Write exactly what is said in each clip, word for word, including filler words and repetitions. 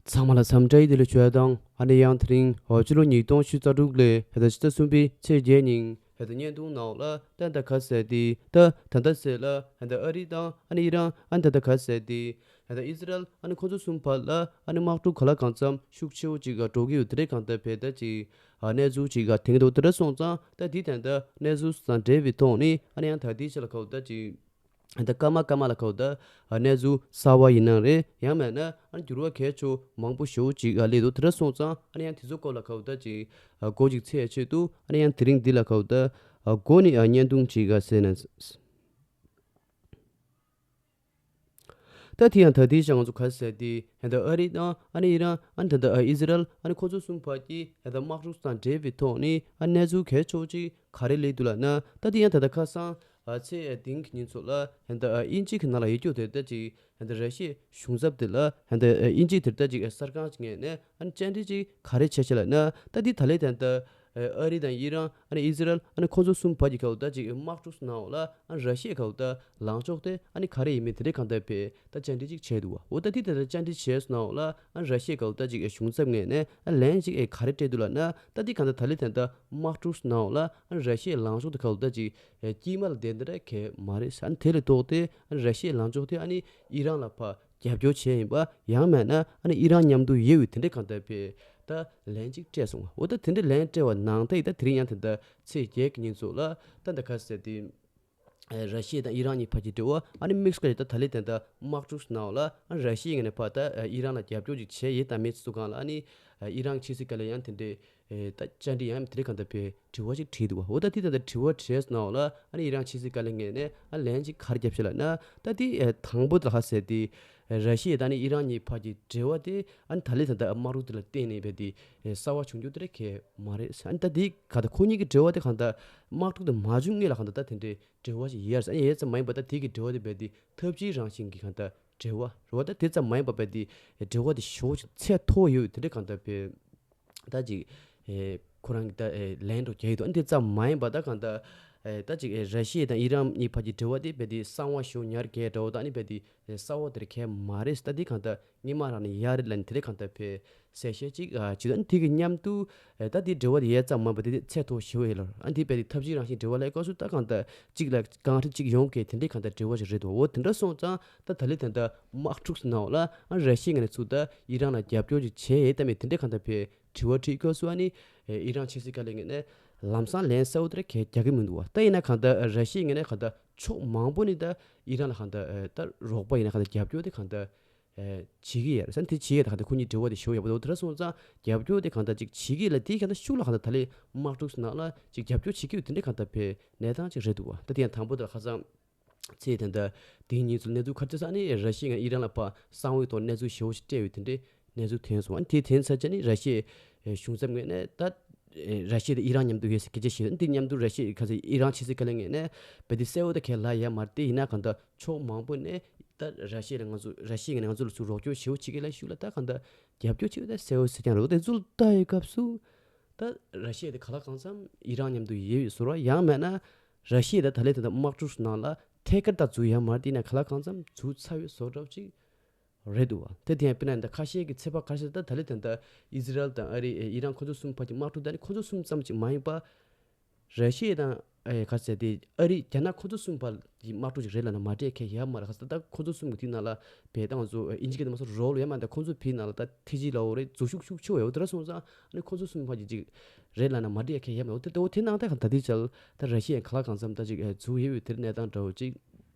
ཚང་མ་ལ་འཚམས་འདྲི་བདེ་ལེགས་ཞུ་ཡ་དང་། ཨ་ནི་ཡང་དེ་རིང་ཕྱི་ལོ་ཉིས་སྟོང་ཉི་ཤུ་རྩ་དྲུག་ལོའི་ཕྱི་ཟླ་གསུམ་པའི་ཚེས་བརྒྱད་ཉིན་བརྙན་ཐུང་ནང་ལ་ད་ལྟ་ག་ཟེར་ཏེ་ད་ད་ལྟ་ཟེར་ལ་ད་ལྟ་ཨ་རི་དང་ཨ་ནི་ཨི་རན་ཨ་ནི་ད་ལྟ་ག་ཟེར་ཏེ་ད་ལྟ་ཨི་ཟི་རལ་ཨ་ནི་ཁོང་ཚོ་གསུམ་བར་ལ་ཨ་ནི་དམག་འཁྲུག་ག་ལ་གང་འཚམ་ཤུགས་ཆེ་བོ་ཅིག་འགྲོ་གི་ཡོད། དེ་འདྲའི་གང་ལྟར་བས་ད་ཅིག་གནས་ཚུལ་ཅིག་ཐོན་གྱི་འདུག་དེ་འདྲ་སོང་ཙང་ད་དེའི་ད་ལྟ་གནས་ཚུལ་དང་འབྲེལ་བའི་ཐོག་ནས་ཨ་ནི་ཡང་ད་ལྟའི་ཆ་ལ་ག་བོ་ད་ཅིག་ད་སྐར་མ་སྐར་མ་ལ་ག་བོ་ད་གནས་ཚུལ་གསར་བ་ཡིན་ན་རེད། ཡང་མེད་ན་ཨ་ནི་འགྱུར་བ་གལ་ཆེ་མང་པོ་ཞེ་པོ་ཅིག་སླེབས་འདུག་དེ་འདྲ་སོང་ཙང་ཨ་ནི་ཡང་དེ་ཚོ་སྐོར་ལ་ག་བོ་ད་ཅིག་འགོ་ཅིག་ཚུགས་ཡ་ཆེད་དུ་ཨ་ནི་ཡང་དེ་རིང་འདི་ལ་ག་བོ་ད་འགོ་ནས་བརྙན་ཐུང་ཅིག་བཟོས་ནས། ད་དེ་ཡང་ད་ལྟའི་ཆར་ང་ཚོ་ག་ཟེར་ཏེ་ད་ལྟ་ཨ་རི་དང་ཨ་ནི་ཨི་རན་ཨ་ནི་ད་ལྟ་ཨི་ཟི་རལ་ཨ་ནི་ཁོ་ཚོ་གསུམ་བར་གྱི་ད་ལྟ་དམག་འཁྲུག་དང་འབྲེལ་བའི་ཐོག་ནས་ཨ་གནས་ཚུལ་གལ་ཆེ་བོ་ཅིག་ག་རེ་སླེབས་འདུག་ལབ་ན། ད་དེ་ཡང་ད་ལྟ་ཁ་སང་ཨ་ཚེས་བདུན་གྱི་ཉིན་ཚོ་ལ་ད་ལྟ་ཨ་དབྱིན་ཇི་གི་ནང་ལ་ཡོད་རྒྱུ་དེ་ད་ཅིག་ད་ལྟ་ར་ཤི་ཡའི་གཞུང་ཚབ་དེ་ལ་ད་ལྟ་ཨ་དབྱིན་ཇི་དེ་ད་ཅིག་ཨ་གསར་ཁང་ཅིག་ངོས་ནས་ཨ་ནི་བཅར་འདྲི་ཅིག་ག་རེ་བྱས་བྱས་ལབ་ན། ད་དེ་ད་ལྟའི་ད་ལྟ་ཨ་རི་དང་ཨི་རན་ཨ་ནི་ཨི་ཟི་རལ་ཨ་ནི་ཁོ་ཚོ་གསུམ་བར་གྱི་ག་བོ་ད་ཅིག་དམག་འཁྲུག་ནང་ལ་ཨ་ནི་ར་ཤི་ཡའི་ག་བོ་ད་ལངས་ཕྱོགས་དེ་ཨ་ནི་ག་རེ་ཡིན་མིན་དེ་འདྲའི་གང་ལྟར་བས་ད་བཅར་འདྲི་ཅིག་བྱས་འདུག་བ། འོ་ད་དེ་ད་ལྟ་བཅར་འདྲི་བྱས་སོང་ནའང་ལ་ཨ་ནི་ར་ཤི་ཡའི་ག་བོ་ད་ཅིག་གཞུང་ཚབ་ངོས་ནས་ཨ་ལན་ཅིག་ཨེ་ག་རེ་སྤྲད་འདུག་ལབ་ན། ད་དེ་གང་ལྟར་ད་ལྟའི་ད་ལྟ་དམག་འཁྲུག་ནང་ལ་ཨ་ནི་ར་ཤི་ཡའི་ལངས་ཕྱོགས་དེ་ག་བོ་ད་ཅིག་ཨེ་དཀྱིལ་མ་ལ་བསྡད་འདི་འདྲ་གང་ཡང་མ་རེད། ཨ་ནི་དེ་ལས་ལྡོག་སྟེ་ཨ་ནི་ར་ཤི་ཡའི་ལངས་ཕྱོགས་དེ་ཨ་ནི་ཨི་རན་ལ་ཕར་རྒྱབ་སྐྱོར་བྱས་ཡིན་པ། ཡང་མེད་ན་ཨ་ནི་ཨི་རན་མཉམ་དུ་ཡོད་པའི་དེ་འདྲའི་གང་ལྟར་བས་ད་ལན་ཅིག་སྤྲད་སོང་བ། འོ་ད་དེ་འདྲའི་ལན་སྤྲད་པ་ནང་ལྟར་ད་དེ་རིང་ཡང་ད་ལྟ་ཚེས་བརྒྱད་ཀྱི་ཉིན་ཚོ་ལ་ད་ད་ག་ཟེར་ཏེ་ཨེ་ར་ཤི་ཡ་དང་ཨི་རན་གཉིས་བར་གྱི་འབྲེལ་བ་ཨ་ནི་དམིགས་བསལ་གྱི་ད་ད་ལྟའི་ད་ལྟ་དམག་འཁྲུག་ནང་ལ་ཨ་ནི་ར་ཤི་ཡའི་ངོས་ནས་ཕར་ད་ཨེ་ཨི་རན་ལ་རྒྱབ་སྐྱོར་ཅིག་བྱས་ཡོད་དམ་མེད་སུ་གང་ལ་ཨ་ནི་ཨེ་ཨི་རན་ཕྱི་སྲིད་བཀའ་བློན་ཡང་དེ་འདྲའི་ཨེ་ད་བཅར་འདྲི་ཡང་དེ་འདྲའི་གང་ལྟར་བས་དྲི་བ་ཅིག་དྲིས་འདུག་བ། འོ་ད་དེ་ད་ལྟ་དྲི་བ་དྲིས་ནའང་ལ་ཨ་ནི་ཨི་རན་ཕྱི་སྲིད་བཀའ་བློན་ངོས་ནས་ཨ་ལན་ཅིག་ག་རེ་བརྒྱབ་ཤག་ལབ་ན། ད་དེ་ཨེ་དང་པོ་ད་ག་ཟེར་ཏེ་ཨེ་ར་ཤི་ཡ་དང་ཨ་ནི་ཨི་རན་གཉིས་བར་གྱི་འབྲེལ་བ་དེ་ཨ་ནི་ད་ལྟའི་ད་ལྟ་དམག་འཁྲུག་དེ་ལ་བརྟེན་ནས་བས་དེ་ཨེ་གསར་བ་བྱུང་རྒྱུ་དེ་རེད་གང་ཡང་མ་རེད། ཨ་ནི་ད་དེ་ག་ད་ཁོ་གཉིས་ཀྱི་འབྲེལ་བ་དེ་གང་ལྟར་དམག་འཁྲུག་དེ་མ་བྱུང་སྔོན་ལ་གང་ལྟར་ད་དེ་འདྲའི་འབྲེལ་བ་ཞིག་ཡོད་རེད། ཨ་ནི་ཡོད་ཙམ་མ་ཡིན་པ་ད་དེ་གི་འབྲེལ་བ་དེ་བས་དེ་འཐབ་ཇུས་རང་བཞིན་གྱི་གང་ལྟར་འབྲེལ་བ་རེད་བ། ད་དེ་ཙམ་མ་ཡིན་པ་བས་དེ་འབྲེལ་བ་དེ་ཞེ་པོ་ཅིག་ཚད་མཐོ་བོ་ཡོད་དེ་འདྲའི་གང་ལྟར་བས་ད་ཅིག་ཨེ་ཁོ་རང་གི་ད་ཨེ་ལན་འགྲོ་རྒྱག་གི་འདུག་ཨ་ནི་དེ་ཙམ་མ་ཡིན་པ་ད་གང་ལྟར་ཨེ་ད་ཅིག་ཨེ་ར་ཤི་ཡ་དང་ཨི་རན་གཉིས་བར་གྱི་འབྲེལ་བ་དེ་བས་དེ་གསང་བ་ཞེ་པོ་ཉར་གྱི་འདྲ་བོ་ད་ཨ་ནི་བས་དེ་ཨེ་གསར་བ་དེ་གང་ཡང་མ་རེད། ད་དེ་གང་ལྟར་སྔོན་མ་རང་ནས་ཡོད་རེད་ལབ་ནས་དེ་འདྲའི་གང་ལྟར་བས་གསལ་བཤད་ཅིག་ཨ་བྱེད་དོན་དེ་གི་མཉམ་དུ་ཨེ་ད་དེའི་འབྲེལ་བ་དེ་ཡོད་ཙམ་མ་ཡིན་པ་དེ་དེ་ཚད་མཐོ་ཞེ་པོ་ཡོད་ལ། ཨ་ནི་དེ་བས་དེ་འཐབ་ཇུས་རང་བཞིན་འབྲེལ་བ་ལ་སྐབས་སུ་ད་གང་ལྟར་གཅིག་ལ་གང་ཐུབ་གཅིག་ཡོང་གི་དེ་འདྲའི་གང་ལྟར་འབྲེལ་བ་ཞིག་རེད་འདུག་འོ་དེ་འདྲ་སོང་ཙང་ད་ད་ལྟའི་ད་ལྟ་དམག་འཁྲུག་ནང་ལ་ཨ་ར་ཤི་ཡའི་ངོས་ནས་ཚུར་ད་ཨི་རན་ལ་རྒྱབ་སྐྱོར་ཅིག་བྱས་ཡོད་དམ་མེད་དེ་འདྲའི་གང་ལྟར་བས་དྲི་བ་དྲིས་སྐབས་སུ་ཨ་ནི་ཨེ་ཨི་རན་ཕྱི་སྲིད་བཀའ་བློན་ངོས་ནས་ལམ་སང་ལན་གསལ་བོ་དེ་འདྲ་གང་ཡང་རྒྱག་གི་མི་འདུག་བ། ད་ཡིན་ན་གང་ལྟར་ར་ཤི་ཡའི་ངོས་ནས་གང་ལྟར་ཕྱོགས་མང་པོ་ནས་ད་ཨི་རན་ལ་གང་ལྟར་ཨེ་ད་རོགས་པ་ཡིན་ན་གང་ལྟར་རྒྱབ་སྐྱོར་དེ་གང་ལྟར་ཨེ་བྱེད་ཀྱི་ཡོད་རེད། ས་དེ་བྱེད་ཡས་ད་གང་ལྟར་ཁོ་གཉིས་འབྲེལ་བ་དེ་ཞེ་པོ་ཡག་པོ་འདུག་དེ་འདྲ་སོང་ཙང་རྒྱབ་སྐྱོར་དེ་གང་ལྟར་ཅིག་བྱེད་ཀྱི་ཡོད་ལ། དེ་གང་ལྟར་ཤུགས་ལ་གང་ལྟར་ད་ལན་དམག་འཁྲུག་ནང་ལ་ཅིག་རྒྱབ་སྐྱོར་བྱེད་ཀྱི་ཡོད་དེ་འདྲའི་གང་ལྟར་བས་གནས་སྟངས་ཅིག་རེད་འདུག་བ། ད་དེ་ཡང་དང་པོ་དེ་ལ་ཁ་སང་ཚེས་དེ་འདྲ་དེའི་ཉིན་ཚོ་གནས་ཚུལ་ག་རེ་ཐོན་སོང་། ཨ་ནི་ར་ཤི་ཡ་ངོས་ཨི་རན་ལ་ཕར་གསང་བའི་ཐོག་གནས་ཚུལ་ཞེ་པོ་ཞིག་སྤྲད་ཡོད་དེ་འདྲའི་གནས་ཚུལ་ཐོན་སོང་། ཨ་ནི་དེ་ཐོན་ཚར་རྗེས་ནི་ར་ཤི་ཡའི་གཞུང་ཚབ་ངོས་ནས་ད་ར་ཤི་ཡ་དང་ཨི་རན་མཉམ་དུ་ཡོད་ཟེར་སྐད་ཆ་བཤད། ཨ་ནི་དེ་མཉམ་དུ་ར་ཤི་ཡའི་ཁ་སང་ཨི་རན་ཕྱི་སྲིད་བཀའ་བློན་ངོས་ནས་བས་དེ་གསལ་བོ་ད་གང་ཡང་ལབ་ཡོད་མ་རེད། དེ་ཡིན་ན་གང་ལྟར་ཕྱོགས་མང་པོ་ནས་ད་ར་ཤི་ཡ་ལ་ང་ཚོ་ར་ཤི་ཡ་ངོས་ནས་ང་ཚོ་ལ་ཚུར་རོགས་སྐྱོར་ཞེ་པོ་བྱེད་ཀྱི་ལབ་ཤུགས་ལ་ད་གང་ལྟར་རྒྱབ་སྐྱོར་བྱེད་ཀྱི་ཡོད་ད་གསལ་བོ་ཟེར་རྐྱང་རེད། འོ་དེ་ཚོ་ལ་ལྟ་ཡི་སྐབས་སུ་ད་ར་ཤི་ཡ་དེ་གང་ལ་གང་འཚམ་ཨི་རན་མཉམ་དུ་ཡོད་པའི་བཟོ་འདྲ། ཡང་མེད་ན་ར་ཤི་ཡ་ད་ད་ལན་དེ་འདྲ་དམག་འཁྲུག་ནང་ལ་ཐད་ཀར་ད་འཛུལ་ཡོད་མ་རེད། དེ་ཡིན་ན་གང་ལ་གང་འཚམ་འཛུལ་ཚར་བའི་བཟོ་འདྲ་ཅིག་རེད་འདུག་བ། དེ་དེ་ཡང་དཔེར་ན་ད་ཁ་ཤས་ཀྱི་ཚོད་དཔག་ཁ་ཤས་ད་ད་ལན་དེ་འདྲ་ཨི་ཟི་རལ་དང་ཨ་རི་ཨི་རན་ཁོ་ཚོ་གསུམ་བར་གྱི་དམག་འཁྲུག་ད་ནི་ཁོ་ཚོ་གསུམ་ཙམ་ཅིག་མ་ཡིན་པ། ར་ཤི་ཡ་དང་ཨེ་ག་ཟེར་དེ་ཨ་རི་རྒྱ་ནག་ཁོ་ཚོ་གསུམ་བར་གྱི་དམག་འཁྲུག་ཅིག་རེད་ལབ་ན་མ་འགྲིག་མཁན་ཡོད་མ་རེད། ག་ཟེར་ད་ཁོ་ཚོ་གསུམ་གྱི་དེའི་ནང་ལ་བས་ད་ང་ཚོ་ཨིན་ཇི་སྐད་དུ་མ་སོང་རོལ་ཡོད་མ་རེད། ད་ཁོ་ཚོ་བའི་ནང་ལ་ད་ཐེ་ཇི་ལའོ་རེད། འཛུལ་ཤུགས་ཤུགས་ཆེ་བ་ཡོད། དེ་འདྲ་སོང་ཙང་ཨ་ནི་ཁོ་ཚོ་གསུམ་བར་གྱི་ཅིག་རེད་ལབ་ན་མ་འགྲིག་མཁན་ཡོད་མ་རེད། དེ་འོ་དེ་ནང་ད་ག་ད་དེ་ཆར་ད་ར་ཤི་ཡ་གང་ལ་གང་འཚམ་ད་ཅིག་ཨེ་འཛུལ་ཡོད་པའི་དེ་གནས་སྟངས་འདྲ་བོ་ཅིག་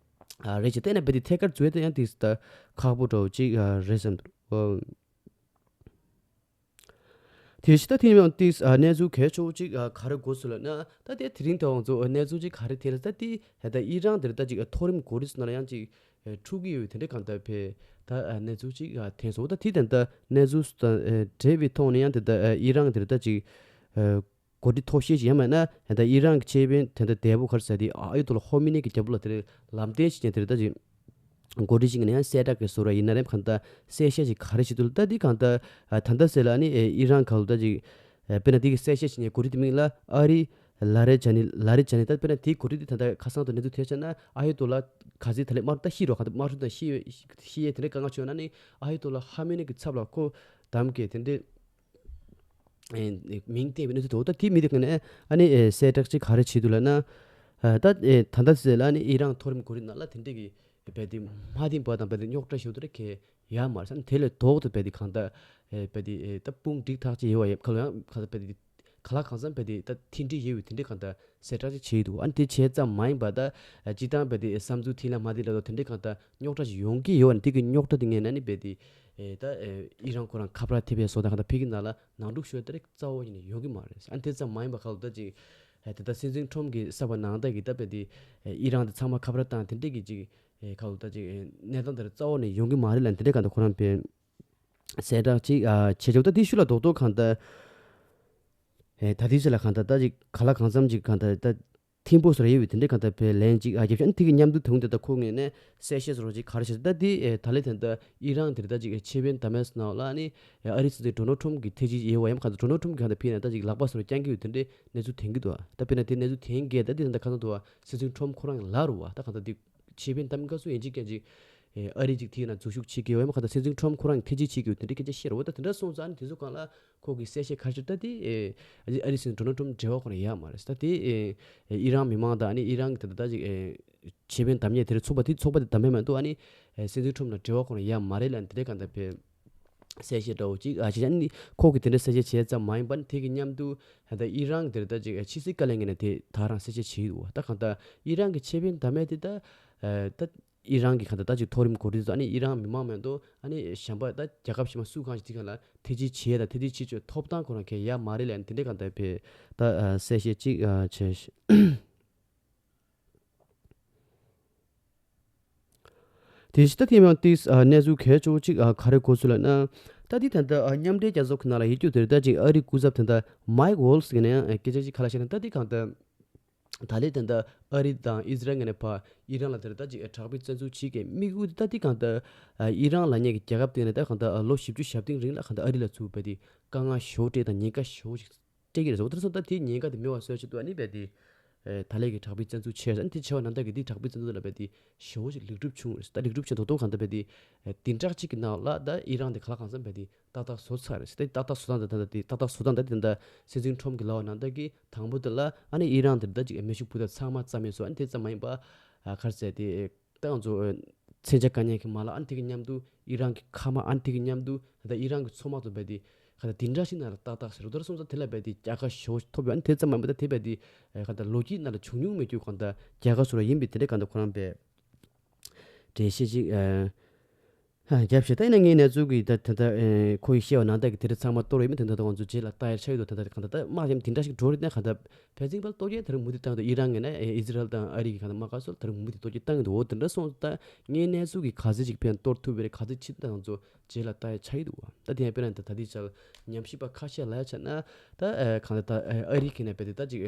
ཨ་རེད་ཅེས། དེ་ནས་བས་དེ་ཐད་ཀར་འཛུལ་ཡ་དེ་ཡང་དེ་ད་ཁག་པོ་འདྲ་བོ་ཅིག་ཨ་རེད་བསམ་འདུག་ཨོ། དེ་བཞིན་ད་དེ་ཡང་ཏིས་ཨ་གནས་ཚུལ་གལ་ཆེ་བོ་གཅིག་ཨ་ག་རེ་དགོས་སོང་ལབ་ན། ད་དེ་དེ་རིང་ད་ང་ཚོ་གནས་ཚུལ་གཅིག་ག་རེ་ཐོན་ལབ་ན། ད་དེ་ད་ཨི་རན་དེར་ད་ཅིག་མཐོ་རིམ་འགོ་ཁྲིད་ཚོ་ནང་ལ་ཡང་ཅིག་འཁྲུག་གི་ཡོད་དེ་འདྲ་གང་ལྟར་བས་ད་གནས་ཚུལ་གཅིག་ཐོན་སོང་། ད་དེ་ད་ད་གནས་ཚུལ་དང་འབྲེལ་བའི་ཐོག་ནས་ཡང་དེ་ད་ཨི་རན་དེར་ད་ཅིག་འགོ་ཁྲིད་མཐོ་ཤོས་ཤིག་ཡང་མིན་ན་ད་ཨི་རན་གྱི་ཆེད་དོན་དེ་ད་འདས་པོ་ག་རེ་ཟེར་དེ་ཨ་ཡུ་ཏོ་ལ་ཧོ་མི་ནི་གི་རྒྱབ་ལོགས་ལ་དེར་ལམ་སྟོན་བྱེད་མཁན་དེར་ད་ཅིག་འགོ་ཁྲིད་ཅིག་ནས་ཡང་གསལ་བསྒྲགས་ཀྱི་བཟོ་འདྲ་ཡིན་ན་རེད། གང་ལྟར་གསལ་བཤད་ཅིག་ག་རེ་བྱེད་འདུག་ལབ་ན། ད་འདི་གང་ལྟར་ད་ལྟ་ཟེར་ལ་ནི་ཨི་རན་ག་ལ་ད་ཅིག་དཔེར་ན་འདི་གི་གསལ་བཤད་བྱེད་མཁན་འགོ་ཁྲིད་དེ་མིང་ལ་ཨ་རི་ ལ་རེ་ཇ་ནི་ལ་རེ་ཇ་ནི་ད་དཔེར་ན་དེའི་གོ་སྒྲིག་དེ་ད་ལྟ་ཁ་སང་དུ་གནས་ཚུལ་ཐོན་བྱས་ན་ཨ་ཡོ་ཏོ་ལ་ག་ཟི་ད་ལེ་དམར་ད་ཤི་རོ་ག་ད་དམར་ཤུ་དང་ཤི་ཤི་ཡས་དེ་འདྲའི་དཀའ་ངལ་བྱུང་ན་ནི་ཨ་ཡོ་ཏོ་ལ་ཧ་མེ་ནི་གི་ཚབ་ལ་ཁོ་དམ་གི་དེ་འདྲའི་མིང་བསྟན་པའི་གནས་ཚུལ་འདུག་ད་དེ་མི་དེ་ག་ནས་ཨ་ནི་གསལ་བསྒྲགས་ཅིག་ག་རེ་བྱེད་འདུག་ལབ་ན། ད་ད་ལྟ་ཟེར་ལ་ནི་ཨི་རན་མཐོ་རིམ་གོ་སྒྲིག་ནང་ལ་དེ་འདྲའི་གི་བས་དེ་མ་དེ་བ་དང་བས་དེ་རྙོག་དྲ་ཞུ་དུ་རེ་ཁེ་ཡ་མར་སན་དེ་ལས་ལྡོག་ཏུ་བས་དེ་གང་ལྟར་བས་དེ་ད་དཔུང་འགྲིག་ཐག་ཅིག་ཡོད་བ་ཡོད་ཁ་ལོ་ཡང་གང་ལྟར་བས་དེ་ག་ལ་གང་འཚམ་བས་དེ་ད་མཐུན་སྒྲིལ་ཡོད་བའི་དེ་འདྲའི་གང་ལྟར་གསལ་བསྒྲགས་ཅིག་བྱས་འདུག་ཨ་ནི་དེ་བྱས་ཙམ་མ་ཡིན་པ་ད་སྤྱི་བཏང་བས་དེ་བསམ་ཚུལ་མཐུན་ལ་མ་དེ་ལ་དོ་དེ་འདྲའི་གང་ལྟར་རྙོག་དྲ་ཞིག་ཡོང་གི་ཡོད་བ་ནི་དེ་གི་རྙོག་དྲ་དེ་ངས་ན་ནི་བས་དེ་ད་ཨི་རན་ཁོ་རང་ཁ་པར་ཐེབས་པའི་བཟོ་ད་གང་ལྟར་ཕི་གི་ནང་ལ་ནང་འཁྲུག་ཤོར་ད་རེ་རྩ་བོ་ཡིན་ནི་ཡོང་གི་མ་རེད། ཨ་ནི་དེ་ཙམ་མ་ཡིན་པ་ག་ལ་ད་ཅིག་དེ་ད་སྲིད་འཛིན་ཁྲོམ་གི་གསར་པ་ནང་ད་གི་ད་བས་དེ་ཨི་རན་དེ་ཚང་མ་ཁ་པར་བཏང་དེ་འདྲའི་གི་ཅིག་ཨེ་ཁ་ལོ་ད་ཅིག་ཨེ་གནས་སྟངས་དེར་རྩ་བ་ནས་ཡོང་གི་མ་རེད་ལ་འདི་འདྲའི་གང་ལྟར་ཁོ་རང་པའི་གསལ་བསྒྲགས་ཅིག་ཨ་བྱེད་ཆོག་ད་དེ་ཤུ་ལ་རྡོག་རྡོག་གང་ལྟར་ཨེ་ད་དེ་ཚོ་ལ་གང་ལྟར་ད་ཅིག་ག་ལ་གང་འཚམ་ཅིག་གང་ལྟར་ད་ཐིམ་པོ་སོར་ཡོད་པའི་དེ་འདྲའི་གང་ལྟར་པའི་ལན་ཅིག་ཨ་རྒྱབ་ཤོག་ཨ་ནི་དེ་གི་མཉམ་དུ་དུང་དེ་ད་ཁོ་ངས་ནས་གསལ་བཤད་སོར་ཅིག་ག་རེ་བྱེད་ད་དེ་ཨེ་ད་ལེ་དེ་ད་ཨི་རན་དེར་ད་ཅིག་ཨེ་ཆེ་བན་ད་མེད་སྣང་ལ་ནི་ཨ་རི་སྲིད་འཛིན་ཌོ་ནལ་ཁྲོམ་གི་ཐེ་ཇི་ཡེ་བ་ཡམ་གང་ལྟར་ཌོ་ནལ་ཁྲོམ་གི་གང་ལྟར་ཕི་ན་ད་ཅིག་ལག་པ་སོར་རྐྱང་གི་ཡོད་དེ་འདྲའི་གནས་ཚུལ་ཐོན་གི་འདུག་ད་དཔེར་ན་དེ་གནས་ཚུལ་ཐོན་གི་ད་དེ་ད་ཁ་སང་དུ་སྲིད་འཛིན་ཁྲོམ་ཁོ་རང་ལ་རུ་བ་ད་གང་ལྟར་དེ་ཆེ་བན་གཏམ་ག་སུ་ཡིན་གཅིག་ཀྱང་གཅིག་ཨ་རི་གཅིག་ཐིག་ན་འཛུལ་ཞུགས་བྱེད་ཀྱི་ཡོད་མ་ག་ད་སྲིད་འཛིན་ཁྲོམ་ཁོ་རང་ཐེ་ཇི་བྱེད་ཀྱི་ཡོད་དེ་འདྲ་སྐད་ཆ་བཤད་རོ་ད་དེ་འདྲ་སོང་ཙང་དེ་ཚོ་གང་ལ་ཁོ་གི་གསལ་བཤད་ཁ་ཤས་ད་དེ་ཨ་རི་སྲིད་འཛིན་ཌོ་ནལ་ཁྲོམ་འབྲེལ་བ་ཁོ་རང་ཡག་མ་རེད་ད་དེ་ཨི་རན་མི་མང་དང་ཨ་ནི་ཨི་རན་གི་ད་ད་ཅིག་ཆེ་བན་གཏམ་ཉེ་དེ་རེ་ཚོགས་པ་དེ་ཚོགས་པ་དེ་གཏམ་མེད་མ་འདུག་ཨ་ནི་སྲིད་འཛིན་ཁྲོམ་ལ་འབྲེལ་བ་ཁོ་རང་ཡག་མ་རེད་ལ་དེ་འདྲ་གང་ལྟར་བས། གསལ་བཤད་འདྲ་བོ་ཅིག་ཨ་ཅེ་ཅན་ནི་ཁོ་གི་དེ་འདྲ་གསལ་བཤད་བྱས་ཙམ་མ་ཡིན་པ་ནི་དེ་གི་མཉམ་དུ་ད་ཨི་རན་དེར་ད་ཅིག་ཕྱི་སྲིད་བཀའ་བློན་ངོས་ནས་དེ་ད་རང་གསལ་བཤད་བྱས་ཡོད་ད་གང་ལྟར་ཨི་རན་གི་ཆེ་བན་ད་མེད་དེ་ད་ད་ཨི་རན་གི་གང་ལྟར་ད་ཅིག་མཐོ་རིམ་གོ་སྒྲིག་ཚོ་ཨ་ནི་ཨི་རན་མི་མང་མེད་དོ་ཨ་ནི་གཞན་པ་ད་རྒྱལ་ཁབ་གཞན་མ་སུ་གང་ཞིག་དེ་གང་ལ་ཐེ་ཇི་བྱས་ད་ཐེ་ཇི་བྱེད་ཆོག་ཐོབ་ཐང་ཁོ་རང་གལ་ཡ་མ་རེད་ལ་དེ་འདྲ་གང་ལྟར་བས་ད་གསལ་བཤད་ཅིག་བྱས། དེ་བཞིན་ད་ཐེངས་མང་ཏིས་གནས་ཚུལ་གལ་ཆེ་བོ་གཅིག་ག་རེ་གོ་སོང་ལབ་ན། ད་འདི་ད་ལྟ་མཉམ་འབྲེལ་རྒྱལ་ཚོགས་ཀྱི་ནང་ལ་ཡོད་རྒྱུ་དེར་ད་ཅིག་ཨ་རིའི་སྐུ་ཚབ་དེ་འདྲ་མའིག་ཝོལ་སི་ཡིན་ན་ཡང་སྐད་ཆ་ཅིག་ག་ལ་བཤད་ན་ད་འདི་གང་ལྟར་ད་ལྟའི་དེ་འདྲ་ཨ་རི་དང་ཨི་ཟི་རལ་ངོས་ནས་ཕར་ཨི་རན་ལ་དེར་ད་ཅིག་དྲག་པོའི་བཙན་འཛུལ་བྱེད་ཀྱི་དམིགས་ཡུལ་ད་འདི་གང་ལྟར་ཨི་རན་ལབ་མཁན་གྱི་རྒྱལ་ཁབ་དེ་ནས་ད་གང་ལྟར་ལོ་བཞི་བཅུ་ཞེ་བདུན་རིང་ལ་གང་ལྟར་ཨ་རི་ལ་ཚུར་ཕེབས་ཏེ་དཀའ་ངལ་ཞེ་པོ་སྤྲད་དང་ཉེན་ཁ་ཞེ་པོ་ཞིག་སྤྲད་ཀྱི་རེད་ཟེར་བ་དེར་སོང་ད་དེའི་ཉེན་ཁ་དེ་མེད་པ་བཟོ་ཆེད་དུ་ཨ་ནི་རྦད་དེ་ད་ལས་ཀྱི་དྲག་པོའི་བཙན་འཛུལ་ཆེ་ཟེར་ཨ་ནི་དེ་ཆེ་བ་ནང་ལྟར་གྱི་དེའི་དྲག་པོའི་བཙན་འཛུལ་ལ་རྦད་དེ་ཞེ་པོ་ཞིག་ལེགས་གྲུབ་བྱུང་རེད་ད་ལེགས་གྲུབ་བྱུང་དོ་དོ་གང་ལྟར་རྦད་དེ་བདུན་ཕྲག་གཅིག་གི་ནང་ལ་ད་ཨི་རན་དེ་ག་ལ་གང་འཚམ་རྦད་དེ་ཏག་ཏག་བཟོ་ཚར་རེད་ད་ཏག་ཏག་བཟོ་སྟངས་དེ་ད་ལྟ་དེ་ཏག་ཏག་བཟོ་སྟངས་ད་དེ་ད་སྲིད་འཛིན་ཁྲོམ་གྱི་ལའོ་ནང་ལྟར་གྱི་དང་པོ་དེ་ལ་ཨ་ནི་ཨི་རན་དེ་ད་ཅིག་མེ་ཤུགས་འཕུར་མདའ་ཚང་མ་རྩ་མེད་བཟོ་ཨ་ནི་དེ་ཙམ་མ་ཡིན་པ་ག་རེ་ཟེར་དེ། ད་ང་ཚོ་མཚོན་ཆ་བཀག་ཉར་གྱི་མ་ལག་ཨ་ནི་དེ་གི་མཉམ་དུ་ཨི་རན་གྱི་མཁའ་དམག་ཨ་ནི་དེ་གི་མཉམ་དུ་ད་ལྟ་ཨི་རན་གྱི་མཚོ་དམག་ཚོ་རྦད་དེ་ག་ད་འདི་འདྲ་ཞིག་ནང་ལ་ཏག་ཏག་ཟེར་རུ་དར་སོང་ཙང་དེ་ལ་རྦད་དེ་རྒྱལ་ཁ་ཞེ་པོ་ཐོབ་ཡོད་ཨ་ནི་དེ་ཙམ་མ་ཡིན་པ་ད་དེ་རྦད་དེ་ག་ད་ལོ་རྒྱུས་ནང་ལ་བྱུང་མྱོང་མེད་རྒྱུ་གང་ད་རྒྱལ་ཁ་བཟོ་ར་ཡིན་པའི་དེ་འདྲ་གང་ད་ཁོ་རང་རྦད་འགྲེལ་བཤད་ཅིག་ཧ་རྒྱབ་བྱས་ད་ཡིན་ན་ངའི་གནས་ཚུལ་གྱི་ད་ད་ད་ཁོ་ཡི་བཤད་པ་ནང་ལྟར་གྱི་དེ་འདྲ་ཚང་མ་གཏོར་ཡོད་མེད་དེ་འདྲ་ད་ང་ཚོ་རྗེས་ལ་ལྟ་ཡ་ཆགས་ཡོད་དོ་ད་ད་གང་ད་ད་དམག་ཡམ་དེ་འདྲ་ཞིག་འགྲོ་རེད་ན་གང་ད། ཕལ་ཆེར་ཕར་གཏོར་རྒྱག་དེ་རིང་མུ་མཐུད་བཏང་འདུག་ཨི་རན་ངོས་ནས་ཨི་ཟི་རལ་དང་ཨ་རི་གི་གང་ལ་དམག་སྒར་སོགས་དེ་རིང་མུ་མཐུད་གཏོར་རྒྱག་བཏང་གི་འདུག་འོ་དེ་འདྲ་སོང་ཙང་ངའི་གནས་ཚུལ་གྱི་ག་ཚོད་ཅིག་ཕན་གཏོར་ཐུབ་པ་རེད་ག་ཚོད་ཕྱིན་ད་ང་ཚོ་རྗེས་ལ་ལྟ་ཡ་ཆགས་ཀྱི་འདུག་ད་དེ་ཡང་དཔེར་ན་ད་ད་ལྟའི་ཆར་ཉམས་ཞིབ་པ་ཁ་ཤས་ལ་ཡ་ཆ་ན་ད་གང་ལ་ད་ཨ་རི་གི་ནས་བལྟས་ཏེ་ད་ཅིག་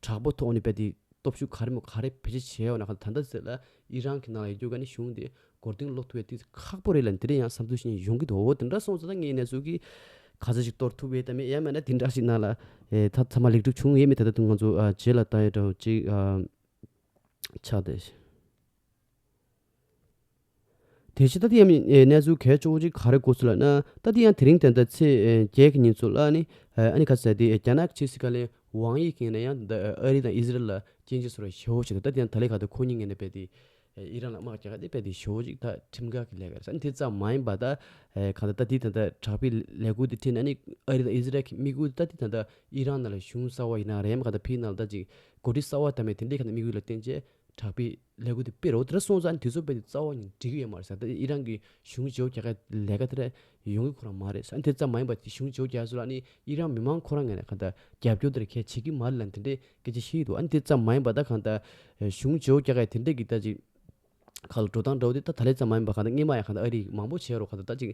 དྲག་པོ་ཐོག་ནས་བལྟས་ཏེ་སྟོབས་ཤུགས་ག་རེ་མོ་ག་རེ་བེད་སྤྱོད་བྱས་ཡོད་ན་གང་ད་ད་ལྟ་ཟེར་ལ་ཨི་རན་གི་ནང་ལ་ཡོད་རྒྱུ་ག་ནི་གཞུང་དེ་མགོ་རྟིང་སློག་ཐུབ་པའི་དུས་ཁག་པོ་རེད་ལ་འདི་རེད་ཡང་བསམ་ཚུལ་ཞིག་ཡོང་གི་འདུག་འོ་དེ་འདྲ་སོང་ཙང་ད་ངའི་གནས་ཚུལ་གྱི་ག་ཚོད་ཅིག་གཏོར་ཐུབ་ཡས་དམ་ཡས་ཡང་མིན་ན་དེ་འདྲ་ཞིག་ནང་ལ་ཨེ་ད་ཚང་མ་ལེགས་གྲུབ་བྱུང་ཡས་མེད་ད་ད་དུང་ང་ཚོ་ཨ་རྗེས་ལ་ལྟ་ཡས་འདྲ་བོ་ཅིག་ཨ་ཆགས་བསྡད། དེ་བཞིན་ད་དེ་ཡང་ཨེ་གནས་ཚུལ་གལ་ཆེ་བོ་ཅིག་ག་རེ་གོ་སོང་ལབ་ན་ད་དེ་ཡང་དེ་རིང་དེ་འདྲ་ཚེས་ཨེ་བརྒྱད་ཀྱི་ཉིན་ཚོ་ལ་ཨ་ནི་ཨ་ནི་ག་ཚོད་དེ་རྒྱ་ནག་ཕྱི་སྲིད་བཀའ་བློན་ཝང་དབྱི་གིས་ནས་ཡང་ད་ཨ་རི་དང་ཨི་ཟི་རལ་ལ་སྐྱོན་བརྗོད་སོགས་ཞེ་པོ་བྱས་ད་ད་དེ་ཡང་ད་ལས་ཁ་ད་ཁོ་གཉིས་ངོས་ནས་རྦད་དེ། ཨི་རན་ལ་དམག་རྒྱག་ཡ་དེ་རྦད་དེ་ཞེ་པོ་ཅིག་ད་ཁྲིམས་འགལ་གྱི་ལས་ཀ་རེད་ཟེར་ཨ་ནི་དེ་ཙམ་མ་ཡིན་པ་ད་གང་ལྟར་ད་དེ་ད་ལྟ་དྲག་པོའི་ལས་འགུལ་དེ་ཁྲིད་ནས་ཨ་ནི་ཨ་རི་དང་ཨི་ཟི་རལ་གྱི་དམིགས་ཡུལ་ད་དེ་ད་ལྟ་ཨི་རན་ནང་ལ་གཞུང་གསར་པ་ཡིན་ན་རེད་མ་གང་ལྟར་ཕི་ནང་ལ་ད་ཅིག་འགོ་ཁྲིད་གསར་པ་དང་མེད་དེ་འདྲའི་གང་ལྟར་དམིགས་ཡུལ་ལ་བརྟེན་བྱས་དྲག་པོའི་ལས་འགུལ་དེ་སྤེལ་རོགས་དེ་འདྲ་སོང་ཙང་ཨ་ནི་དེ་ཚོ་རྦད་དེ་རྩ་བ་ཉིད་འགྲིག་གི་ཡོད་མ་རེད་ཟེར་ད་ཨི་རན་གྱི་གཞུང་བརྗེ་པོ་རྒྱག་ག་ལས་ཀ་དེ་རེད། ཡོང་གི་ཁོ་རང་མ་རེད་ཟེར། དེ་ཙམ་མ་ཡིན་པ་དེ་གཞུང་བརྗེ་པོ་རྒྱག་སོང་ལ་ནི་ཨི་རན་མི་མང་ཁོ་རང་ངོས་ནས་གང་ལྟར་རྒྱབ་སྐྱོར་དེར་གལ་བྱེད་ཀྱི་མ་རེད་ལ་དེ་འདྲའི་སྐད་ཆ་བཤད་ཀྱི་འདུག་ཨ་ནི་དེ་ཙམ་མ་ཡིན་པ་ད་གང་ལྟར་གཞུང་བརྗེ་པོ་རྒྱག་ག་དེ་འདྲའི་གི་ད་ཅིག་ཁ་ལ་འགྲོ་སྟངས་འདྲ་བོ་དེ་ད་ད་ལས་ཙམ་མ་ཡིན་པ་གང་ལྟར་སྔོན་མ་ཡང་གང་ལྟར་ཨ་རི་མང་པོ་བྱས་རོགས་གང་ལྟར་ད་ཅིག་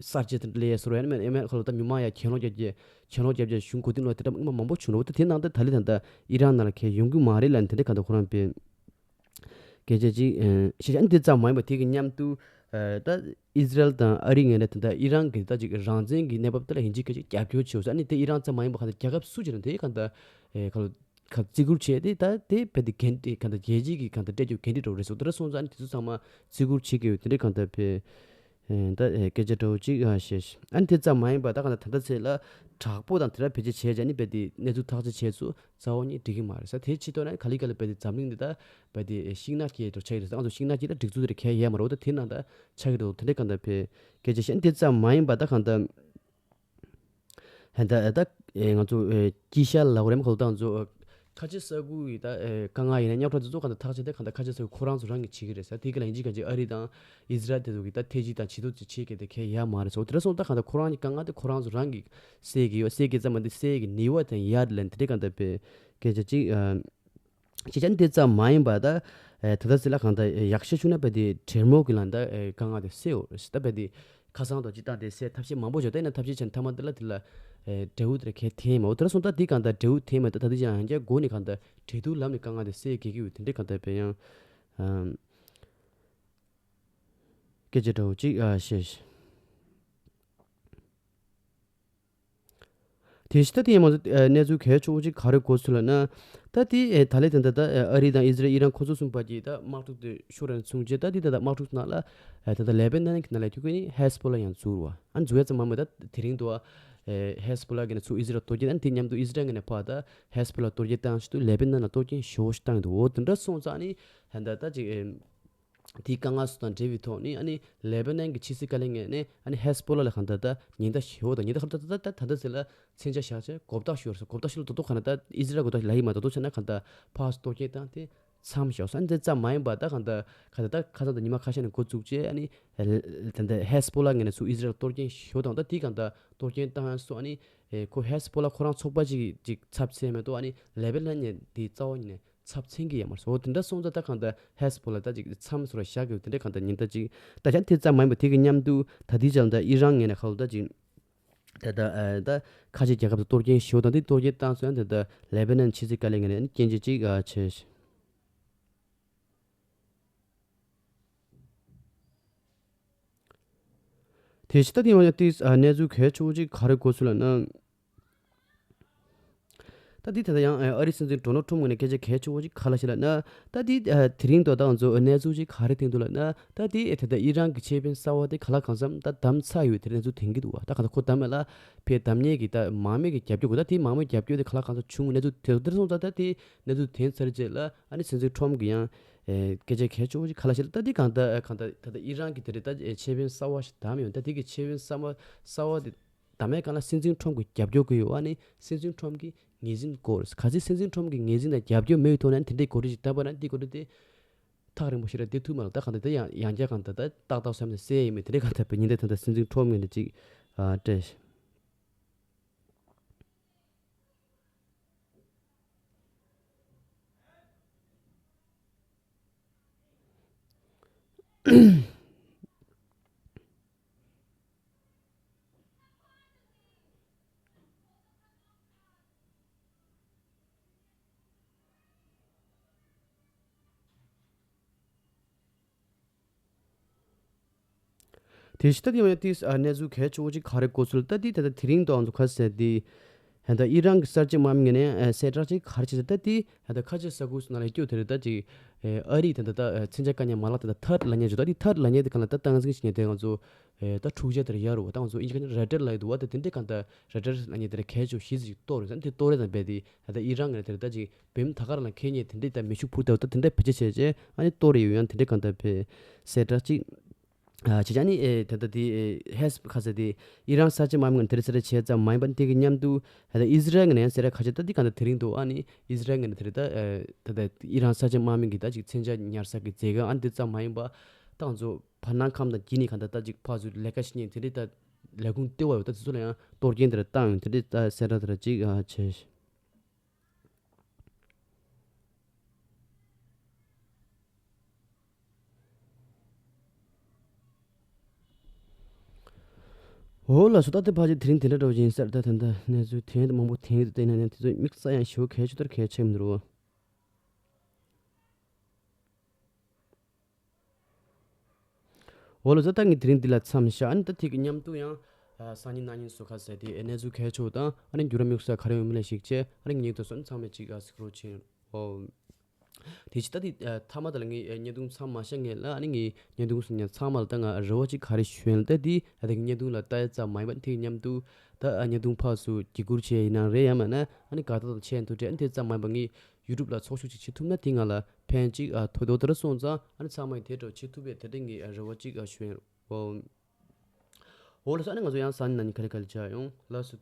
གསར་བརྗེ་དེ་འདྲ་ལས་སོ་ར་ཡང་མེད་ཨེ་མེད་ཁ་ལ་ད་མི་མང་ཡང་གྱེན་ལོག་རྒྱབ་རྒྱ་གྱེན་ལོག་རྒྱབ་རྒྱ་གཞུང་གོ་དུས་ལོ་དེ་འདྲ་སྔོན་མ་མང་པོ་བྱུང་རོགས་ད་དེ་ནང་ད་ད་ལས་ད་ད་ཨི་རན་ནང་ལ་གལ་ཡོང་གི་མ་རེད་ལ་དེ་འདྲའི་གང་ལྟར་ཁོ་རང་པའི་སྐད་ཆ་ཅིག་ཨ་བཤད་ཨ་ནི་དེ་ཙམ་མ་ཡིན་པ་དེ་གི་མཉམ་དུ་ ཨ་ད་ཨི་ཟི་རལ་དང་ཨ་རི་ངོས་ནས་ད་ལྟ་ཨི་རན་གྱི་ད་ཅིག་རང་བཙན་གྱི་གནས་བབ་དེ་ལ་ཡིན་གཅིག་མིན་གཅིག་རྒྱབ་སྐྱོར་བྱེད་ས། ཨ་ནི་དེ་ཨི་རན་ཙམ་མ་ཡིན་པ་གང་ལྟར་རྒྱལ་ཁབ་སུ་ཞིག་ན་དེ་གང་ལྟར་ཨེ་ག་ལ་ག་བརྩི་བཀུར་བྱས་ཏེ། ད་དེ་དཔེ་དེ་འགན་འཁྲི་གང་ལྟར་རྒྱལ་སྤྱི་གི་གང་ལྟར་སྤྲད་རྒྱུ་འགན་འཁྲི་འདྲ་བོ་རེད་ཟེར། དེ་འདྲ་སོང་ཙང་ཨ་ནི་དེ་ཚོ་ཚང་མ་བརྩི་བཀུར་བྱེད་དགོས་ཡོད། དེ་འདྲ་གང་ལྟར་དཔེ་ཨེ་ད་ཨེ་སྐད་ཆ་འདྲ་བོ་ཅིག་ཨ་བཤད་ཤག་ཨ་ནི་དེ་ཙམ་མ་ཡིན་པ་ད་གང་ལྟར་ད་ལྟ་ཚེ་ལ་དྲག་པོ་དང་དེ་འདྲ་བེད་སྤྱོད་བྱས་ཙང་ཨ་ནི་དཔེ་དེ་གནས་ཚུལ་ཐག་གཅོད་བྱས་ཚུལ་རྩ་བ་ཉིད་འགྲིག་གི་མ་རེད་ཟེར། དེའི་ཕྱི་ཐོག་ན་ག་ལེ་ག་ལེ་དཔེ་དེ་འཛམ་གླིང་འདི་ད་དཔེ་དེ་ཤིང་ནགས་སྐྱེས་འགྲོ་ཆགས་ཀྱི་རེད་ཟེར། ང་ཚོ་ཤིང་ནགས་སྐྱེས་ད་སྒྲིག་འཛུགས་དེར་གལ་ཡོད་མ་རེད། འོ་ད་དེ་ནང་ད་ཆགས་ཀྱི་རེད། དེ་འདྲ་གང་ལྟར་དཔེ་སྐད་ཆ་བཤད། དེ་ཙམ་མ་ཡིན་པ་ད་གང་ལྟར་ཧན་ད་ད་ཨེ་ང་ཚོ་ཨེ་དཀྱིལ་ཤར་ལ་འོ་རེམ་ཁོ་ད་ང་ཚོ་ཨེ་ཁ་ཆེ་ས་ཁུལ་གྱི་ད་ཨེ་དཀའ་ངལ་ཡིན་ན་རྙོག་དྲ་དེ་ཚོ་གང་ལྟར་ཐག་བཅད་དེ་གང་ལྟར་ཁ་ཆེ་ས་ཁུལ་ཁོ་རང་ཚོ་རང་གིས་བྱེད་ཀྱི་རེད་ཟེར། དེ་ག་ལ་ཡིན་གཅིག་གང་གཅིག་ཨ་རི་དང་ཨི་ཟི་རལ་དེ་ཚོ་གིས་ད་ཐེ་ཇུས་དང་བྱེད་ཐུབ་ཅིག་བྱེད་གི་དེ་གལ་ཡོད་མ་རེད་ཟེར། འོ་དེ་འདྲ་སོང་ད་གང་ལྟར་ཁོ་རང་གི་དཀའ་ངལ་དེ་ཁོ་རང་ཚོ་རང་གིས་སེལ་གྱི་ཡོད། སེལ་གྱི་ཙམ་མ་འདི་སེལ་གྱི་ནུས་པ་དང་ཡར་ལེན་དེ་འདྲ་གང་ལྟར་དཔེ་སྐད་ཆ་ཅིག་ཨ། ཅེས་བྱ་འདི་ཙམ་མ་ཡིན་པ་ད་ཨེ་ད་ལྟ་ཟེར་ལ་གང་ལྟར་ཡག་ཤོས་བྱུང་ན་དཔེ་དེ་འབྲེལ་མོལ་གྱི་ལམ་ད་ཨེ་དཀའ་ངལ་དེ་སེལ་འོ་ཟེར། ད་དཔེ་དེ་ཁ་སང་དང་སྤྱིར་བཏང་དེ་སེལ་ཐབས་ཤེས་མང་པོ་བྱུང་། ད་ཡིན་ན་ཐབས་ཤེས་བྱས་ན་མཐའ་མ་དེ་ལ་དེ་ལ་ཨེ་འབྲས་བུ་དེ་གལ་ཐེབས་མ་འོ་དེ་ལ་སོང་ད་འདི་གང་ལྟར་འབྲས་བུ་ཐེབས་མ་ད་ད་འདི་ཅང་ཡང་བསྐྱར་སྒོ་ནས་གང་ལྟར་འབྲེལ་གཏུག་ལམ་ནས་དཀའ་ངལ་དེ་སེལ་དགོས་ཀྱི་ཡོད། དེ་འདྲའི་གང་ལྟར་དཔེ་ཡང་ཨམ་སྐད་ཆ་འདྲ་བོ་ཅིག་ཨ་བཤད། དེ་བཞིན་ད་དེ་ཡང་མ་གནས་ཚུལ་གལ་ཆེ་བོ་ཅིག་ག་རེ་གོ་ཚུལ་ལབ་ན། ད་དེ་ད་ལས་དེ་འདྲ་ད་ཨ་རི་དང་ཨི་ཟི་རལ་ཨི་རན་ཁོ་ཚོ་གསུམ་པ་གྱིས་ད་དམག་འཁྲུག་དེ་ཤོར་རན་སོང་རྗེས་ད་དེ་ད་ད་དམག་འཁྲུག་ནང་ལ་ད་ད་ལེ་བྷ་ནན་གྱི་ནང་ལ་ཐུག་གི་ནི་ཧེ་ཟ་བྷོ་ལ་ཡང་འཛུལ་བ། ཨ་འཛུལ་ཡ་ཙམ་མ་མ་ད་དེ་རིང་དུ་ཨ་ཧེ་ཟ་བྷོ་ལ་གི་ནས་ཚུར་ཨི་ཟི་རལ་གཏོར་སྐྱོན། ཨ་དེ་མཉམ་དུ་ཨི་ཟི་རལ་གི་ནས་ཕར་ད་ཧེ་ཟ་བྷོ་ལ་གཏོར་སྐྱོན་བཏང་ཞིག་ཏུ་ལེ་བྷ་ནན་ལ་གཏོར་སྐྱོན་ཞེ་པོ་ཞིག་བཏང་ཡོད་འདུག་འོ་དེ་འདྲ་སོང་ཙང་ནི་ད་ད་ད་ཅིག་དེའི་དཀའ་ངལ་སོགས་དང་འབྲེལ་བའི་ཐོག་ནས་ཨ་ནི་ལེ་བྷ་ནན་གྱི་ཕྱི་སྲིད་བཀའ་བློན་ངོས་ནས་ཨ་ནི་ཧེ་ཟ་བྷོ་ལ་ལ་གང་ལྟར་ད་ཉེན་བརྡ་ཞེ་པོ་དང་ཉེན་བརྡ་གང་ལྟར་ད་ད་ད་ལྟ་ཟེར་ལ་མཚོན་ཆ་བཞག་བྱས་མགོ་བཏགས་ཞུ་བར་སོ། མགོ་བཏགས་ཞུ་ལ་དོ་དོ་གང་ལྟར་ད་ཨི་ཟི་རལ་མགོ་བཏགས་ལ་ཡིན་མ་དོ་དོ་བྱས་ན་གང་ལྟར་ཕར་གཏོར་སྐྱོན་བཏང་སྟེ་མཚམས་བཞག་སོང་། ཨ་ནི་དེ་ཙམ་མ་ཡིན་པ་ད་གང་ལྟར་གང་ལྟར་ད་ཁ་སང་དང་ཉི་མ་ཁ་ཤས་ནས་འགོ་བཙུགས་བྱས་ཨ་ནི་ད་ལྟ་ཧེ་ཟ་བྷོ་ལ་ངོས་ནས་ཚུར་ཨི་ཟི་རལ་གཏོར་སྐྱོན་ཞེ་པོ་དང་ད་དེ་གང་ལྟར་གཏོར་སྐྱོན་བཏང་སོང་། ཨ་ནི་ཁོ་ཧེ་ཟ་བྷོ་ལ་ཁོ་རང་ཚོགས་པ་གཅིག་གཅིག་ཚབ་མཚོན་མེད་དོ། ཨ་ནི་ལེ་བྷ་ནན་ནས་དེ་རྩ་བ་ཉིད་ནས་ཚབ་མཚོན་གྱི་ཡོད་མ་རེད། འོ་དེ་འདྲ་སོང་ཙང་ད་གང་ལྟར་ཧེ་ཟ་བྷོ་ལ་ད་ཅིག་མཚམས་སུ་ར་བཞག་དགོས་དེ་འདྲ་གང་ལྟར་ཉེན་བརྡ་ཅིག་ད་ཀྱང་དེ་ཙམ་མ་ཡིན་པ་དེ་གི་མཉམ་དུ་ད་དེའི་ཆ་ལ་ད་ཨི་རན་ངོས་ནས་ཁ་ལོ་ད་ཅིག་ད་ད་ཨ་ད་ཁ་ཆེ་རྒྱལ་ཁབ་ཏུ་གཏོར་སྐྱོན་ཞུ་དང་དེ་གཏོར་སྐྱོན་བཏང་སོང་ཡང་དེ་ད་ལེ་བྷ་ནན་ཕྱི་སྲིད་བཀའ་བློན་ངོས་ནས་སྐྱོན་བརྗོད་ཅིག་ཨ་བྱས། དེ་ཕྱི་ད་དེ་ཡང་ཡང་དེ་གནས་ཚུལ་གལ་ཆེ་བོ་ཅིག་ག་རེ་གོ་ཚུལ་ལབ་ན། ད་འདི་ད་ལྟ་ཡང་ཨ་རིའི་སྲིད་འཛིན་ཌོ་ནལ་ཊམ་ངོས་ནས་སྐད་ཆ་གལ་ཆེ་བོ་ཅིག་ག་ལ་ཞིག་ལབ་ན། ད་འདི་ཨ་དེ་རིང་ཐོག་ད་ང་ཚོ་གནས་ཚུལ་ཅིག་ག་རེ་ཐོན་འདུག་ལབ་ན། ད་འདི་ད་ལྟ་ཨི་རན་གྱི་ཆེད་དཔོན་གསར་བ་དེ་ག་ལ་གང་འཚམ་ད་བདམས་ཚར་ཡོད་དེ་གནས་ཚུལ་ཐོན་གྱི་འདུག་བ། ད་གང་ལྟར་ཁོ་བདམས་མེད་ལ་ཕེ་བདམས་མཁན་གྱི་ད་མང་མོས་ཀྱི་རྒྱབ་སྐྱོར་དགོས། ད་དེ་མང་མོས་རྒྱབ་སྐྱོར་དེ་ག་ལ་གང་འཚམ་བྱུང་གནས་ཚུལ་དེ་དེར་སོང་ཙང་ད་དེ་གནས་ཚུལ་ཐོན་ཚར་རྗེས་ལ་ཨ་ནི་སྲིད་འཛིན་ཊམ་གྱིས་ཡང་ཨེ་སྐད་ཆ་གལ་ཆེ་བོ་ཅིག་ག་ལ་ཞིག་ལབ། ད་འདི་གང་ལྟར་གང་ལྟར་ད་ལྟ་ཨི་རན་གྱི་དེ་རེད་ད་ཆེད་དཔོན་གསར་བ་ཞིག་བདམས་ཡོད། ད་དེ་གི་ཆེད་དཔོན་གསར་བ་གསར་བ་དེ་ད་མའི་གང་ལ་སྲིད་འཛིན་ཁྲོམ་གྱི་རྒྱབ་སྐྱོར་དགོས་ཡོད། ཨ་ནི་སྲིད་འཛིན་ཁྲོམ་གྱི་ངོས་འཛིན་དགོས་རེད། གལ་སྲིད་སྲིད་འཛིན་ཁྲོམ་གྱི་ངོས་འཛིན་དང་རྒྱབ་སྐྱོར་མེད་ཐོག་ནས་དེ་འདྲའི་གོ་སྒྲིག་ཅིག་བཏང་པ་ན་དེ་གོ་སྒྲིག་དེ་ཐག་རིང་པོ་ཞིག་ར་དེ་ཐུབ་མ་རེད། ད་གང་ལྟར་དེ་ཡང་ཡང་བསྐྱར་གང་ལྟར་ད་ཏག་ཏག་བསམ་ནས་གསལ་ཡིན་མིན་དེ་འདྲའི་གང་ལྟར་བའི་ཉིན་དེ་ད་ལྟ་སྲིད་འཛིན་ཁྲོམ་ངོས་ནས་ཅིག་ཨ་སྤྲད། དེ་ཕྱི་ད་དེ་ཡང་དེ་གནས་ཚུལ་གལ་ཆེ་བོ་ཅིག་ག་རེ་གོ་ཚུལ་ད་དེ་ད་ལྟ་དེ་རིང་དུའང་ཚོ་ཁ་གསལ་དེ་ད་ཨི་རན་གྱི་གསར་བརྗེ་དམག་མི་ངོས་ནས་གསལ་བསྒྲགས་ཅིག་ག་རེ་བྱས་ཟེར་ད་དེ་ད་ལྟ་ཁ་ཆེ་ས་ཁུལ་སོགས་ནང་ལ་སྐྱོད་དེ་རེད། ད་ཅིག་ཨ་རིས་ད་ལྟ་ད་མཚོན་ཆ་བཀག་ཉར་མ་ལག་ད་ལྟ་ཐར་ལབ་མཁན་ཅིག་ད་དེ་ཐར་ལབ་མཁན་དེ་གང་ལ་ད་སྟངས་འཛིན་བྱེད་མཁན་དེ་ང་ཚོ་ཨེ་ད་འཁྲུག་ཆ་དེར་ཡར་རུ་བ་ད་ང་ཚོ་ཨིན་ཇི་སྐད་ནས་རེ་ཌར་ལབ་ཡོད་འདུག་བ། ད་དེ་འདྲའི་གང་ལྟར་རེ་ཌར་ལབ་མཁན་དེ་ར་གལ་ཆེ་བོ་ཞེ་ཅིག་གཏོར་རེད་ཟེར། དེ་གཏོར་རེད་དང་རྦད་དེ་ད་ལྟ་ཨི་རན་ངོས་ནས་དེ་རེད་ད་ཅིག་བེམ་ད་ག་རང་ལ་འཁེལ་མཁན་དེ་འདྲའི་ད་མེ་ཤུགས་འཕུར་ལྟ་བུ་ད་དེ་འདྲ་བེད་སྤྱོད་བྱས་རྗེས་ཨ་ནི་གཏོར་རེ་ཡོད། ཡང་དེ་འདྲའི་གང་ལྟར་བེད་གསལ་བསྒྲགས་ཅིག་ཨ་བྱས་ཙང་ནི་ཨེ་ད་ལྟ་དེ་ཨེ་ཧེ་ཟ་ཁ་ཟེར་དེ་ཨི་རན་གསར་བརྗེ་དམག་མི་ངོས་ནས་དེ་རེད་ཟེར་རེད་བྱས་ཙང་མ་ཡིན་པ་དེ་གི་མཉམ་དུ་ད་ལྟ་ཨི་ཟི་རལ་ངོས་ནས་ཡང་གསལ་བསྒྲགས་ཁ་ཆེ་ད་དེ་གང་ལྟར་དེ་རིང་འདུག་ཨ་ནི་ཨི་ཟི་རལ་ངོས་ནས་དེ་རེད་ད་ཨེ་ད་ལྟ་ཨི་རན་གསར་བརྗེ་དམག་མི་གི་ད་ཅིག་མཚོན་ཆ་ཉར་ས་གི་མཛད་སྒོ་ཨ་ནི་དེ་ཙམ་མ་ཡིན་པ་ད་ང་ཚོ་བར་སྣང་ཁམས་དང་དཀྱིལ་ནས་གང་ལྟར་ད་ཅིག་ཕར་ཚུར་ལས་ཀ་བྱེད་མཁན་དེ་འདྲའི་ད་ལས་ཁུངས་ལྟེ་བ་ཡོད་ད་དེ་ཚོ་ལ་ཡང་གཏོར་སྐྱོན་དེ་འདྲ་བཏང་ཡོད། དེ་འདྲའི་ད་གསལ་བསྒྲགས་དེ་འདྲ་ཅིག་ཨ་བྱས། འོ་ལགས་སོ། ད་དེ་ཕལ་ཆེར་དེ་རིང་དེ་འདྲ་འདྲ་བོ་ཅིག་ཡིན་ས་རེད། ད་ད་ལྟ་གནས་ཚུལ་དེ་མང་པོ་དེ་འདྲ་བལྟས་ན་ནི་དེ་ཚོ་དམིགས་བསལ་ཡང་ཞེ་པོ་གལ་ཆེ་ལྟར་གལ་ཆེ་མི་འདུག་རོ། འོ་ལགས་སོ། ད་ངས་དེ་རིང་འདི་ལ་མཚམས་བཞག་ཨ་ནི་ད་དེ་གི་མཉམ་དུ་ཡང་ཨ་སང་ཉིན་གནངས་ཉིན་སོགས་ཁ་ཟེར་དེ་ཨ་གནས་ཚུལ་གལ་ཆེ་བ་དང་ཨ་ནི་འགྱུར་བ་དམིགས་བསལ་ག་རེ་ཡོད་མེད་ལ་གཞིགས་བྱས་ཨ་ནི་ངས་ད་སོ་ནི་ཚང་མས་ཅིག་ཨ་གཟིགས་རོགས་བྱེད། འོ། དེ་ཕྱི་ད་དེ་ཨ་མཐའ་མ་དེ་ལ་ངས་ཨ་བརྙན་ཐུང་མཚམས་མ་བཞག་སྔོན་ལ་ཨ་ནི་ངས་བརྙན་ཐུང་སོང་ཉིན་ཚང་མ་ལ་ད་ང་རེ་བ་ཅིག་ག་རེ་ཞུ་ཡིན་ལ་ད་དེ་ཨ་དེ་གི་བརྙན་ཐུང་ལ་ལྟ་ཡ་ཙམ་མ་ཡིན་པ་དེ་གི་མཉམ་དུ་ད་ཨ་བརྙན་ཐུང་ཕར་ཚུར་བརྒྱུད་བསྐུར་བྱས་ཡིན་ནའང་རེད། ཡང་མིན་ན་ཨ་ནི་དགའ་རྟགས་དང་ཆད་འདུག་དྲན་ཨ་ནི་དེ་ཙམ་མ་ཡིན་པ་ངས་ཡུ་ཊུབ་ལ་ཚོགས་ཞུགས་ཅིག་བྱེད་ཐུབ་ན་དེ་ང་ལ་ཕན་ཅིག་ཨ་ཐོགས་འདུག་དེ་འདྲ་སོང་ཙང་ཨ་ནི་ཚང་མ་ཡིས་དེ་འདྲ་བྱེད་ཐུབ་པའི་དེ་འདྲ་ངས་ཨ་རེ་བ་ཅིག་ཨ་ཞུ་ཡིན། འོ། འོ་ལགས་སོ། ཨ་ནི་ང་ཚོ་ཡང་སང་ཉིན་གནངས་ཉིན་ག་རེ་ག་རེ་བྱ་ཡོང་ལགས་སོ།